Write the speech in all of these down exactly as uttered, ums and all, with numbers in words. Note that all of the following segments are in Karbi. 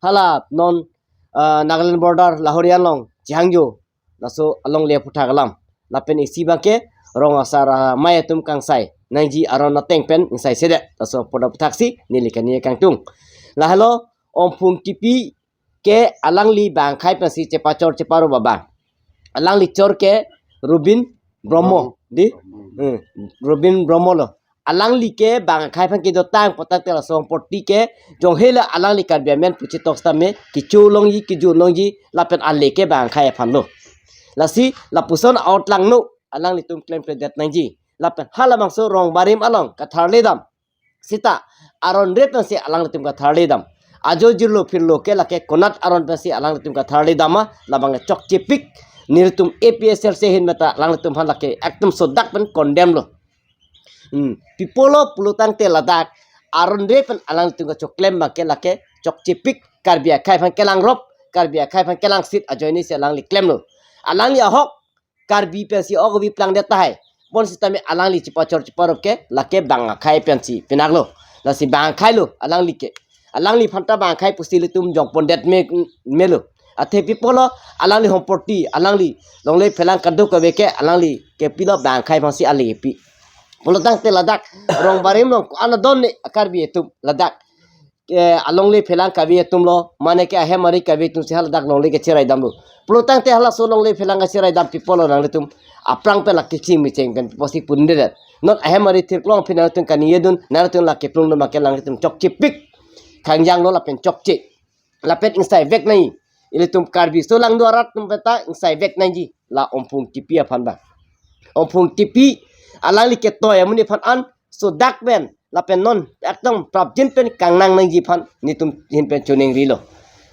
hala non, ah, Nagaland border Lahorian along chehangjo, laso alongle aphuthak alam. Lapen isi abangke Rong Asar Amei atum kangsai nangji aron ateng pen ingsai sedet, laso apot aphuthaksi neli kani kangtung. Lahelo Omphung Tipi ke alangli bang akhei pensi chepachor cheparup abang. Alangli chor ke Rubin Brahmo, di? Hmm, Rubin Brahmo lo. Alangli ke bang akhei aphan kedotang pu tangte laso homporti ke jonghe la alangli Karbi amen puchitoksetame kecho longji, kejo longji, lapen ale ke bang akhei aphan lo. Lasi lapuson a-ot langno alanglitum klemkledet nangji. Lapen halabangso rong barim along katharledam sita aron re pensi alanglitum katharledam. Ajo jirlo phirlo ke lake konat aron pensi alanglitum katharledam ma, labang chokchepik. Nelitum A P H L C ahin meta alanglitum aphan lake ekdom sodak pen condemn lo. Hmm. Pi apotlo pulo tangte ladak aron re pen alanglitum kachoklem abangke lake chokchepik, Karbi akhei aphan kelangrop, Karbi akhei aphan kelangsit ajoinesi alangli klemlo. Alangli ahok Karbi pensi ok avi plangdet tahai. Bonsitame alangli chepachor cheparup ke lake bang akhei pensi pinaklo. Lasi bang akhei lo alangli ke. Alangliphan ta bang akhei pusi ilitum jongpondet me, melo. Athe pi apotlo alangli homporti, alangli longle phelang kadokave ke alangli kepilo, bang akhei aphansi ale kepi. Pulo tangte ladak rong barim along ko-an adon ne Karbi atum ladak ke alongle phelang kave atum lo, mane ke ahem ari kave atumsi haladak longle kacheraidamlo. Pulo tangte halaso longle phelang kacheraidam pi apotlo nanglitum aphrang pen lake ching micheng pen pusi pundedet. Non ahem ari thirklong aphi nanglitum kani yedun, nanglitum lake plung dun abangke nanglitum chokchepik. Khangjang lo lapen chokche. Lapen ingsai vek nangji. Ilitum Karbi solangdo arat atum penta ingsai vek nangji. La Omphung Tipi aphan ba. Omphung Tipi alangli ketoi amonit aphan an sodak pen lapen non ekdom prapjin pen kangnang nangji aphan nelitum ahin pen choningrilo.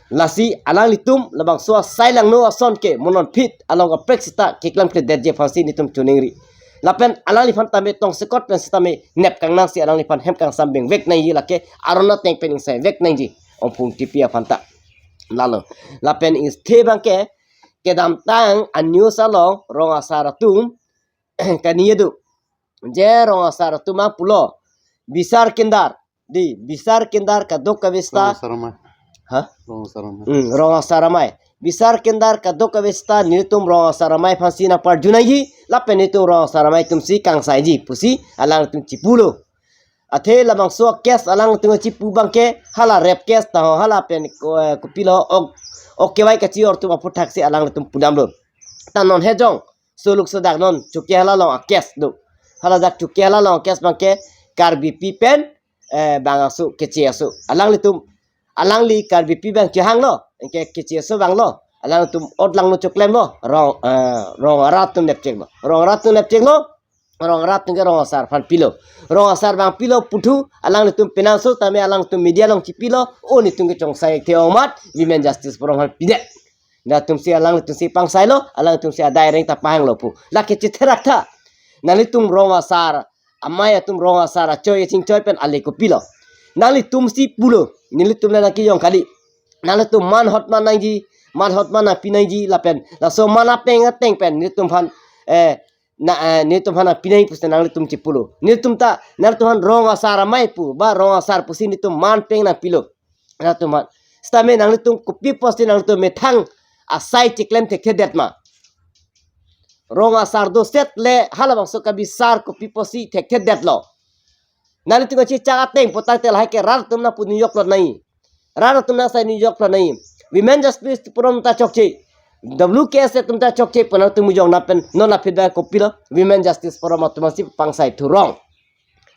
Lasi alanglitum labangso asai langno ason ke mo non phit along kaprek sita keklemkledetji aphansi nelitum choningri. Lapen alangliphan tame tongsekot pen sitame nep kangnangsi alangliphan hem kangsam beng vek nangji, lake aron ateng pen ingsai vek nangji Omphung Tipi aphan ta. Lalo. Lapen isthe abangke kedamtang a-news along Rong Asar atum kani yedo. Je Rong Asar atum ang pulo. Bisar kindar. Di, bisar kindar kadokave sita. Rong Asar Amei. Ha? Rong Asar Amei. Hmm, Rong Asar Amei. Bisar kindar kadokave sita nelitum Rong Asar Amei aphansi nangparju nangji, lapen nelitum Rong Asar Amei atumsi kangsaiji pusi alangtum chipulo. Athe labangso case alangtum chipu abangke hala rape case taho, hala pen ko-, eh, kopilo ok, ok kevai kachi-or atum aphuthaksi alangtum pudamlo. Ta non hejong soluk sodak non Chokihola along a-case do. Haladak Chokihola along a-case abangke Karbipi pen, eh, bang aso, Keche aso. Alanglitum, alangli Karbipi abang kehanglo, anke Keche aso abanglo. Alanglitum ot langno choklemlo, rong, eh, rong arat atum nepcheklo. Rong arat atum nepcheklo, rong arat atum ke Rong Asar aphan pilo. Rong Asar abang pilo puthu, alanglitum penang aso tame alanglitum media along chipilo, o nelitum ke chongsai thekthe ong amat, Women Justice Forum aphan pidet. Nangtumsi alanglitumsi pangsailo, alanglitumsi adai reng ta pahanglo pu. Lake chetherak tha. Nanglitum Rong Asar Amei atum, Rong Asar achoi achingchoi pen ale kopilo. Nanglitumsi pulo, nelitum le nangkejong kali. Nanglitum man ahut man nangji, man ahut man nangpi nangji lapen laso man apeng ateng pen nelitum aphan, eh, na, eh, nelitum aphan nangpi nangji pusi nanglitum chipulo. Nelitum ta, nanglitum aphan Rong Asar Amei pu, ba Rong Asar pusi nelitum man peng nangpilo. Nanglitum aphan. Sitame nanglitum kopi pusi nanglitum methang asai chiklem thekthedet ma? Rong Asar doset le halabangso kabisar kopi pusi thekthedetlo? Nanglitum kachichak ateng pu tangte lahai ke rat atum nangpu nijok plot nai. Rat atum nangsai nijok plot nai. Women Justice Forum ta chokche. W K S atum ta chokche pu nangtum mujong napen non aphi ba kopilo Women Justice Forum atumsi pangsai thurong.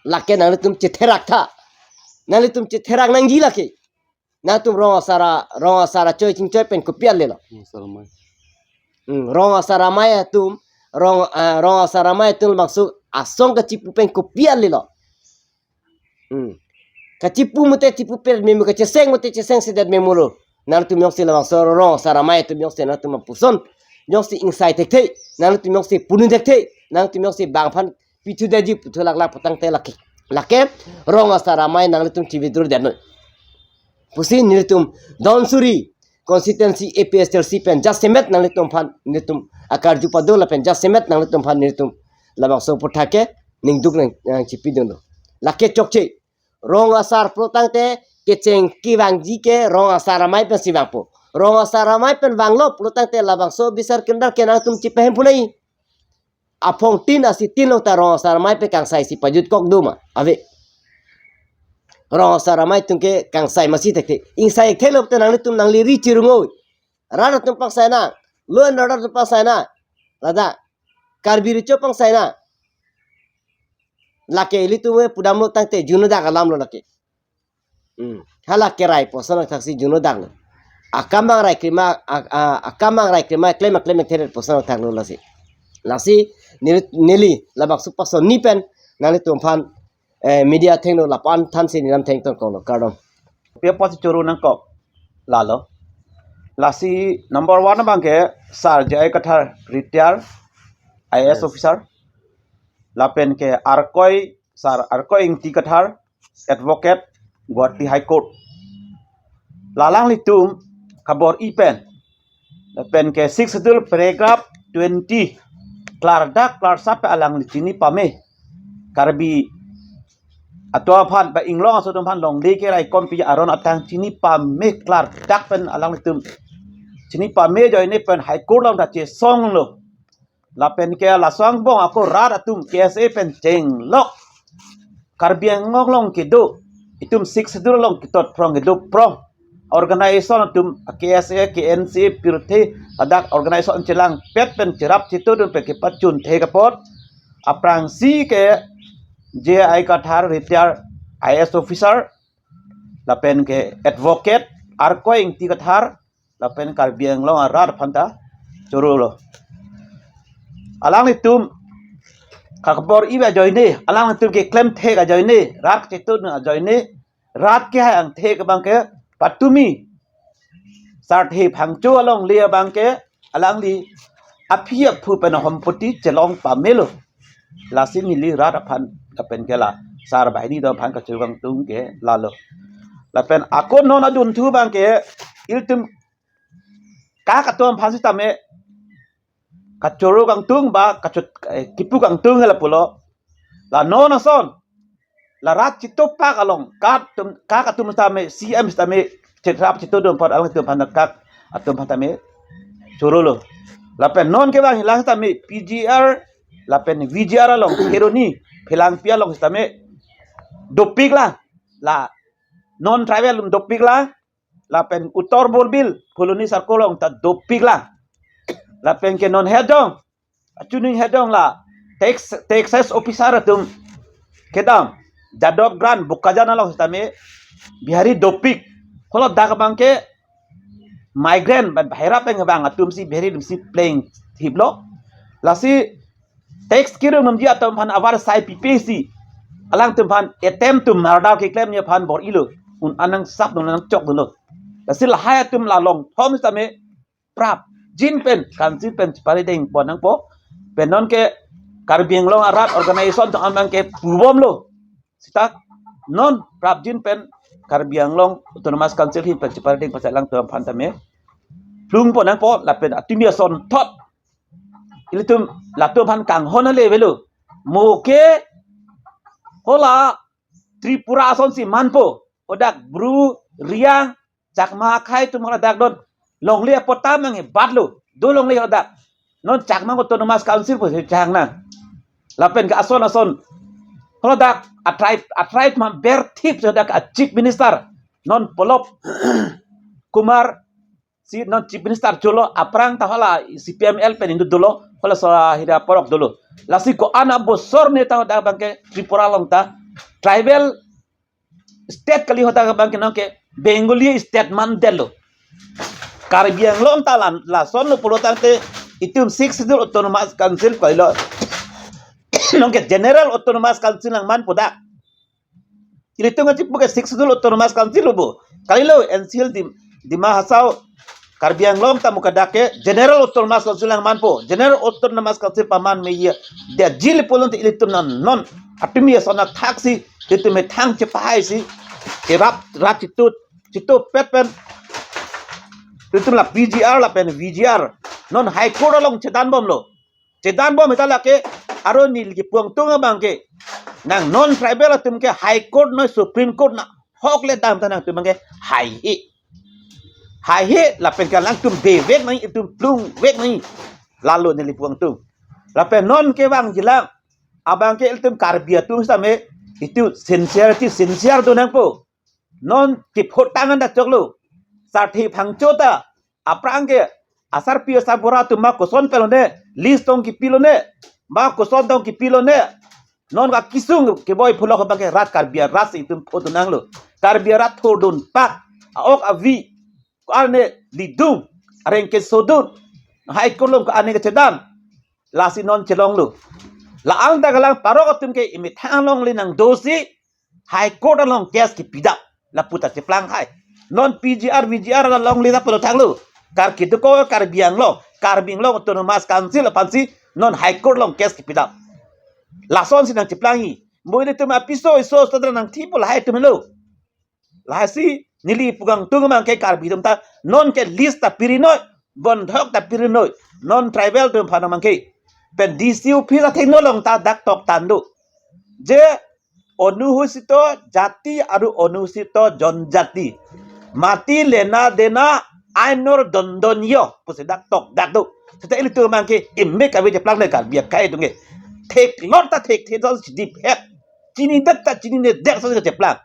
Lake nanglitum chetherak tha. Nanglitum chetherak nangji lake. Nangtum Rong Asar a, Rong Asar achoi achingchoi pen kopi alelo? Rong Asar Amei. Hmm, Rong Asar Amei atum, Rong, eh, Rong Asar Amei atum labangso asong kachipu pen kopi alelo? Hmm. Kachipu mute chipupe memu, kacheseng mute chesengsedet memulo. Nangtum jongsi labangso Rong Asar Amei atum jongsi nangtum apuson jongsi ingsai thekthe, nangtum jongsi punu thekthe, nangtum jongsi bang aphan pithu daji puthu laklak pu tangte lake, lake Rong Asar Amei nanglitum chi-withdraw detnon pusi nelitum Dhansiri constituency A P H L C pen jasemet nanglitum aphan nelitum akarju pado lapen jasemet nanglitum aphan nelitum labangso aputhak ke ningduk nang, nangchipidunlo. Lake chokche. Rong Asar pulo tangte Kecheng kevangji ke rong asar amei pensi vangpo. Rong asar amei pen vanglo pulo tangte labangso bisar kendar ke nangtum chepahem punai. Aphong tin asi tin long ta rong asar amei pen kangsai si pajut kok do ma? Ave. Rong asar amei atum ke kangsai masi thekthe. Ingsai theklo te nanglitum nangli ri chirungoi. Rat atum pangsai na. Law and order atum pangsai na. Ladak Karbi Recho pangsai na. Lake ilitum pudamlo tangte juno dak alam lo lake. Hmm. Hala kerai poson thaksi juno dak lo. Akam bang rai krima, a, a, akam bang rai krima klem klem theret poson thak lo lasi. Lasi neli, neli labangso pason ni pen nanglitum aphan, eh, media athengno lapu-an thansi nelam thengton konglo, kardom. Pe apotsi choro nangkok lalo. Lasi number one abang ke Sir J I Kathar, retired I A S Yes. officer. Lapen ke Arkoi, Sir Arkoi Ingti Kathar, advocate, Guwahati High Court. La alanglitum kabor-i pen, lapen ke Sixth Schedule paragraph twenty klardak klarsap alang chini pame. Karbi atum aphan ba inglong aso atum aphan longle keraikompi aron atang chini pame klardak pen alanglitum chini pame ajoine pen High Court along ta chesonglo. Lapen ke laso angbong ako rat atum K S A pen chenglok Karbi Anglong along kedo, itum Sixth Schedule along ketot prong kedo prong organization atum, K S A, K N C A, pirthe ladak organization chelangpet pen cherap chetudun pen kepachun thek apot aphrangsi ke J I Kathar, retired I A S officer, lapen ke advocate Arkoi Ingti Kathar, lapen Karbi Anglong arat aphan ta choro lo. Alanglitum kabor-i ajoine, alanglitum keklem thek ajoine, rat chetun ajoine, rat kehai angthek abang ke patumi Sir Thepangcho alongle abang ke alangli aphi aphu pen hompoti chelong pamelo. Lasi neli rat aphan lapen ke la Sir banghini atum aphan kachoro kangtung ke lalo. Lapen ako non adunthu abang ke ilitum kak atum aphan sitame kachoro kangtung ba kachot, eh, kipu kangtung hela pulo. La non ason la rat chitopak along kak atum, kak atum sitame, C M sitame cherap chetudun apot alanglitum aphan kak atum aphan tame choro lo. Lapen non kevang hilang sitame P G R lapen V G R along Kheroni Phelangpi along sitame dopik la, la non tribal dopik la, lapen Uttar Borbil Phuloni circle along ta dopik la. Lapen ke non hedong, achuning hedong la tax, taxes officer atum kedam Jadavganj Bokajan along sitame Bihari dopik. Holo dak abang ke migrant ban bahera pen abang atum si Bihari atum si pleng thiplo. Lasi tax kirung namji atum aphan avar sai pipe si alangtum aphan attempt to murder keklemji aphan bor-ilo. Un-an nangsap dun nangchok dunlo. Lasi lahai atum la longthom sitame prapjin pen council pen cheparideng pon nangpo. Pen non ke Karbi Anglong arat organization atum abang ke pubomlo. Sita non prapjin pen Karbi Anglong Autonomous Council ahin pen cheparideng pasa alangtum aphan tame plung pon nangpo lapen atumi asonthot ilitum latum aphan kanghon ale avelo. Mo ke hola Tripura asonsi manpo. Hadak Bru, Riang, Chakma akhei atum hala dak don longle apot ta mang batlo. Do longle hala dak. Non Chakma Autonomous Council pusi chang nang. Lapen ke ason ason hala dak a tribe, a tribe ma berthip hadak a Chief Minister non Pallab Kumar si non Chief Minister cholo, aphrang ta hala C P M L pen indu dolo, hala so hira porok dolo. Lasi ko-an abosor ne ta hadak abang ke Tripura along ta tribal state kali, hadak abang ke non ke Bengali state mandetlo. Karbi Anglong ta lan lason lo pulo tangte itum Sixth Schedule Autonomous Council kalilo. Non ke General Autonomous Council nangmanpo dak. Ilitum achipu ke Sixth Schedule Autonomous Council lo bo. Kalilo N C L Dim-, Dima Hasao Karbi Anglong ta mo ke dak ke General Autonomous Council nangmanpo. General Autonomous Council paman meji. Dia jil pulo te ilitum non non atumi ason athaksi ilitum methang chepahai si kerap rat chitut chitupet pen ilitum la P G R lapen V G R non High Court along chedanbomlo. Chedanbom seta lake aron neli kipu kangtung abang ke nang non tribal atum ke High Court noi Supreme Court na phok le dam ta nangtum abangke haihe. Haihe lapen ke nangtum bevek nang, itum plungvek nang. Lalo neli pu nangtum. Lapen non kevangjilang abangke ilitum Karbi atum sitame itum sincerity, sincere do nangpo. Non kephotang anda choklo. Sarthe Phangcho ta aphrang ke asarpi asarbura atum ma koson pelone, list tong kipilone, ma koson tong kipilone. Non ka kesung keboi pulok abangke rat Karbi arat si itum photo nanglo. Karbi arat thurdun pak, aok avi, ko-an ne lidung, areng kesodun, High Court along ko-an ne kachedam. Lasi non chelonglo. La-an ta kalang parok atum ke imethang along le nangdosi High Court along case kipidam. Lapu ta cheplang hai. Non P G R, V G R along le ta pulo thanglo. Kar kedo ko Karbi Anglong, Karbi Anglong Autonomous Council aphansi non High Court along case kipidam. Lasonsi nangcheplangji. Mo ilitum apiso iso sodra nangthipo lahai atum helo. Lahai si neli pu nangtum abangke Karbi atum ta non ke list ta pirinoi, bondhok ta pirinoi, non tribal atum aphan abangke. Pen D C office athengno along ta dak tok tando. Je অনুসূচিত জাতি আৰু অনুসূচিত জনজাতি মাটি লেনা দেনা আইনৰ দণ্ডনীয় pusi dak tok dak do. Seta ilitum abangke imek ave cheplang le Karbi akai atum ke. Theklot ta thekthe do chidip het. Chinidet ta chininedet so cheplang.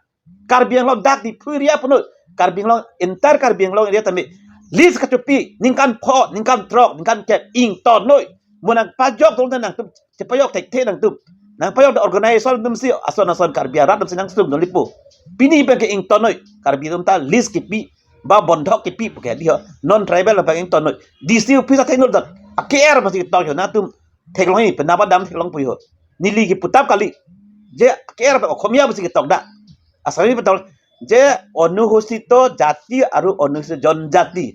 Karbi Anglong dak Diphu area punoi. Karbi Anglong, entire Karbi Anglong area tame list kachopi, ningkan pho, ningkan throk, ningkan kep, ingtonnoi. Mo nangpajok dolo nangtum, chepajok thekthe nangtum. Nangpajok da organization atumsi, ason ason Karbi arat atumsi nangsung dun lipo. Pini abangke ingtonnoi. Karbi atum ta list kipi, ba bondhok kipi puke diho. Non tribal abang ingtonnoi. D C office athengno dak. A K R pusi tok jo nangtum theklongji, penap adam theklongpo jo. Neli keputap kali. Je K R pen Okhomia pusi ketok dak. Asami pen tok. Je অনুসূচিত জাতি আৰু অনুসূচিত জনজাতি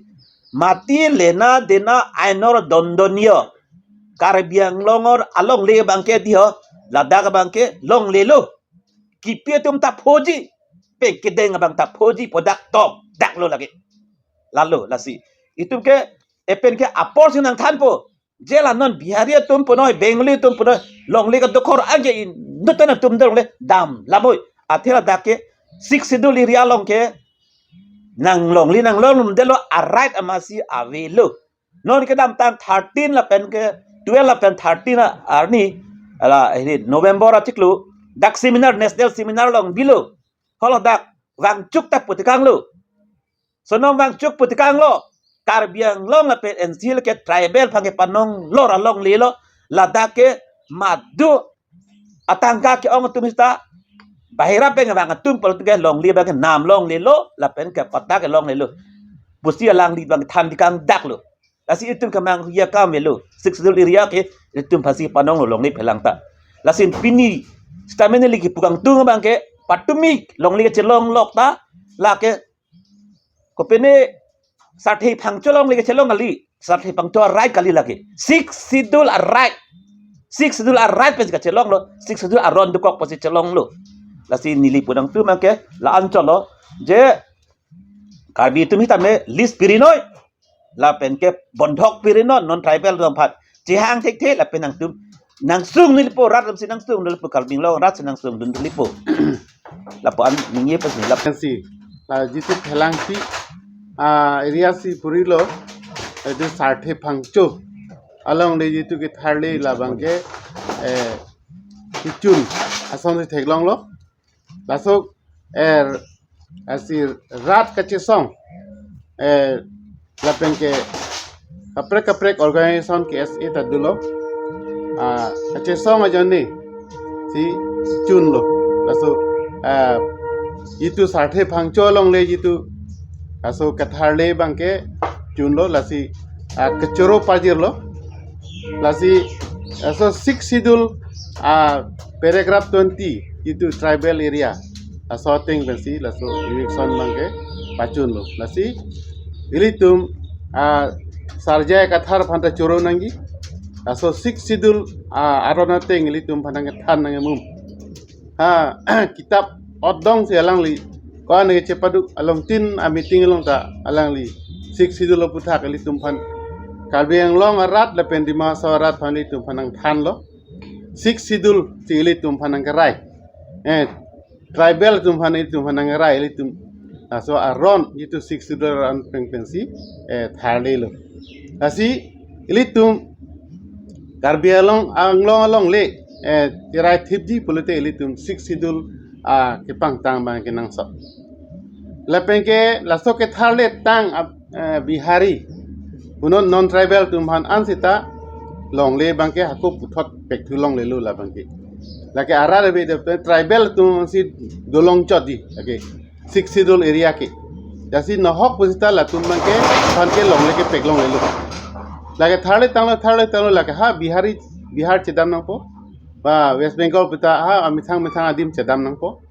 মাটি লেনা দেনা আইনৰ দণ্ডনীয়। Karbi Anglong alongle abangke diho, ladak abangke longlelo. Kipi atum ta phoji, pen kedeng abang ta phoji pu dak tok daklo lagi. Lalo lasi itum ke epen ke apor si nangthanpo. Je la non Bihari atum punoi, Bengali atum punoi, longle kedokhor age inut ta nangtum longle dam lamoi. Athe ladak ke Sixth Schedule area along ke nanglongle nanglonglumdetlo, a right amatsi avelo. Non kedamtang thirteen lapen ke twelve lapen thirteen a arni ala ini November achiklo dak seminar, national seminar along bilo. Holo dak Wangchuk ta putikanglo. Sonam Wangchuk putikanglo. Karbi Anglong lapen N C L ke tribal aphan kepanong lor alonglelo. Ladak ke madu atangka ke-ong atum sita bahira pen vang atum pulote ke longle abangke nam longlelo lapen ke patta ke longlelo pusi alangli abang than dikang daklo. Lasi itum kemang ya kam velo. Sixth Schedule area ke itum aphansi panonglo longle phelang ta. Lasi pini sitame neli kepu nangtum abangke patumi longle kechelong lok ta lake kopine Sarthe Phangcho longle kechelong kali. Sarthe Phangcho a right kali lake. Sixth Schedule a right. Sixth Schedule a right pensi kachelonglo. Sixth Schedule aron dokok pusi chelonglo. Lasi neli pu nangtum abangke la-an cholo. Je Karbi atum sitame list pirinoi. Lapen ke bondhok pirinoi non tribal atum aphan. Chehang thekthe lapen nangtum nangsung nelipo, rat atumsi nangsung nelipo, Karbi Anglong rat si nangsung dun nelipo. Lapu-an ningje pusi lap. Pensi, la jitu phelangsi, ah, area si purilo, itu Sarthe Phangcho alongle jitu ketharle labangke, eh, kechun asonsi theklonglo. Laso, er, asi rat kachesong, eh, lapen ke kaprek kaprek organization ke S A ta dolo. Ah, kachesong ajoine si chunlo. Laso, ah, jitu Sarthe Phangcho alongle jitu laso ketharle abangke chunlo, lasi, ah, kechoro pajirlo. Lasi, laso Sixth Schedule, ah, paragraph twenty, jitu tribal area, laso ateng pensi laso eviction abangke pachunlo. Lasi ilitum, ah, Sar J I Kathar aphan ta choro nangji. Laso Sixth Schedule, ah, aron ateng ilitum aphan nangkethan nangkemum. Ha, kitap otdong si alangli ko-an ke chepaduk along tin a meeting along ta alangli Sixth Schedule aputhak ilitum aphan, Karbi Anglong arat lapen Dima Hasao arat aphan ilitum aphan nangthanlo. Sixth Schedule si ilitum aphan nangkerai. Eh, tribal atum aphan, itum aphan nangrai ilitum laso aron jitu Sixth Schedule aron pen pensi eh, tharlelo. Lasi ilitum Karbi Anglong, Anglong alongle eh, cherai thipji pulote ilitum Sixth Schedule ah, kepangtang abang kenangsot. Lapen ke laso ketharle tang ap- eh, Bihari punon non tribal atum aphan an seta longle abang ke hako puthot pekthu longlelo la abang ke. Lake arat ave de tribal atum si dolong chot di lake Sixth Schedule area ke. Lasi nohok pusita latum abang ke aphan ke longle kepek longlelo. Lake tharle tanglo, tharle tanglo, lake ha Bihari, Bihar chedam nangpo, ba West Bengal puta ha amethang methang adim chedam nangpo.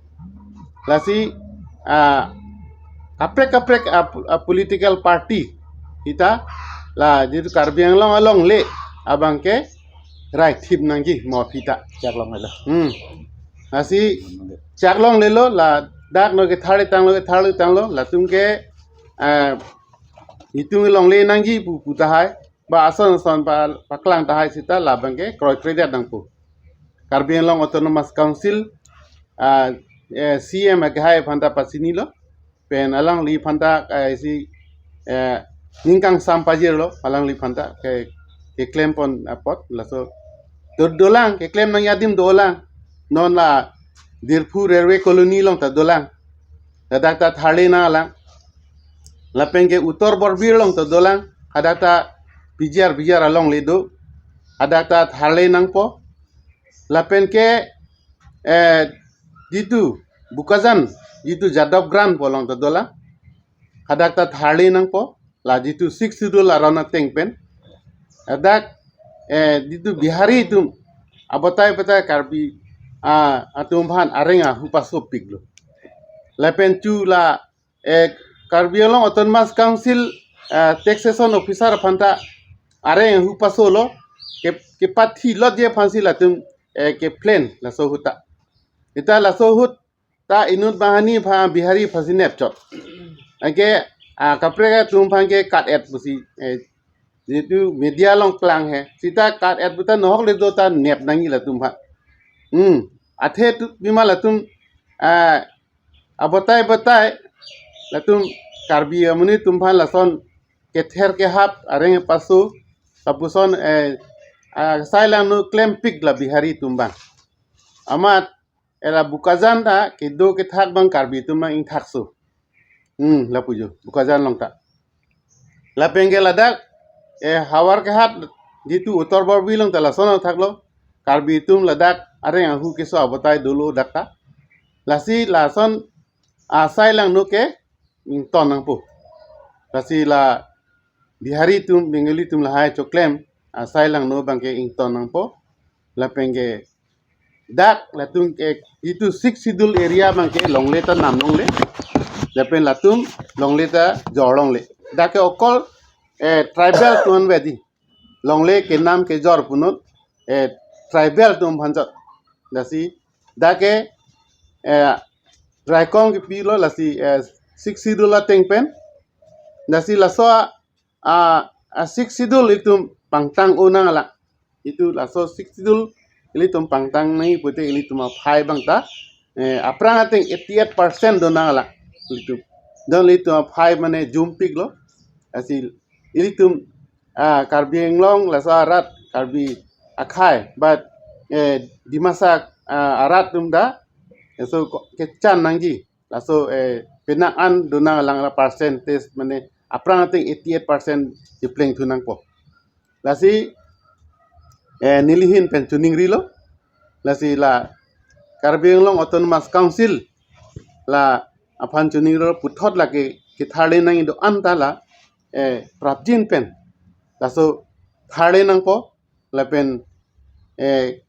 Lasi ah, kaprek kaprek ah, ah, political party sita la jitu Karbi Anglong alongle abang ke rai thip nangji mo aphi ta. Chak longlelo. Hmm. Lasi chak longlelo, ladak no ketharle tanglo, ketharle tanglo, latum ke eh, itum longle nangji pu pu tahai, ba ason ason pa paklang tahai sita la abang ke kroikredet nangpo. Karbi Anglong Autonomous Council ah, eh, C M akehai aphanta pachinilo, pen alangli aphanta eh, si eh, ningkangsam pajirlo, alangli aphanta ke keklem pon apot laso do- dolang, keklem nangji adim dolang. Non la Dirphu Railway Colony along ta dolang, ladak ta tharle nanglang. Lapen ke Uttar Borbil along ta dolang, hadak ta P G R, P G R alongle do, hadak ta tharle nangpo. Lapen ke eh, jitu Bokajan, jitu Jadavganj pu along ta dolang, hadak ta tharle nangpo, la jitu Sixth Schedule aron ateng pen. Hadak eh, jitu Bihari atum abatai batai Karbi ah, atum aphan areng ahu pasopiklo. Lapen chu la eh, Karbi Anglong Autonomous Council eh, taxation officer aphanta areng ahu pasolo, ke kepathi lotji aphansi latum eh, keplan laso ahut ta. Sita laso ahut ta inut banghini aphan Bihari aphansi nepchot. Anke ah, kaprek atum aphan ke kat et pusi eh, jitu media along klang he. Sita kat et puta nohok le do ta nep nangji latum aphan. Hmm. Athe tu bima latum ah, abatai batai latum Karbi amonit atum aphan lason kether kehap areng paso lapuson eh, ah, sai langno klempik la Bihari atum abang. Amat era Bokajan ta kedo kethak abang Karbi atum abang ingthakso. Hmm, lapu jo, Bokajan along ta. Lapen ke ladak eh, Howraghat jitu Uttar Borbil along ta lason thaklo. Karbi atum ladak areng ahu keso abatai dolo dak ta. Lasi lason ah, sai langno ke ington nangpo. Lasi la Bihari atum, Bengali atum lahai choklem ah, sai langno abang ke ington nangpo. Lapen ke dak latum ke jitu Sixth Schedule area abang ke longle ta nam longle. Lapen latum longle ta jor longle. Dak ke okol eh, tribal atum ave di. Longle kenam kejor punon eh, tribal atum aphan chot. Lasi dak ke eh, raikong kepilo lasi eh, Sixth Schedule ateng pen. Lasi laso ah, ah, Sixth Schedule itum pangtang-o nanglang. Jitu laso Sixth Schedule ilitum pangtang nangji pute ilitum aphai abang ta eh, aphrang ateng eighty eight percent do nanglang. Ilitum. Don ilitum aphai mane jumpiklo. Lasi ilitum ah, Karbi Anglong laso arat Karbi akhei, but eh, Dimasa ah, arat atum ta laso ko- kechan nangji. Laso eh, penang an do nanglang la percentage mane aphrang ateng eighty eight percent chepleng thu nangpo. Lasi eh, neli ahin pen choningrilo. Lasi la Karbi Anglong Autonomous Council la aphan choningrilo, puthot lake ketharle nangji do-an ta la eh, prapjin pen laso tharle nangpo. Lapen eh,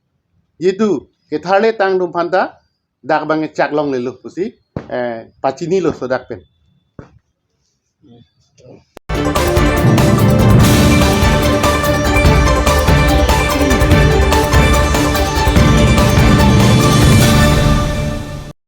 jitu ketharle tang atum aphan ta dak abang chak longlelo pusi eh, pachinilo laso dak pen.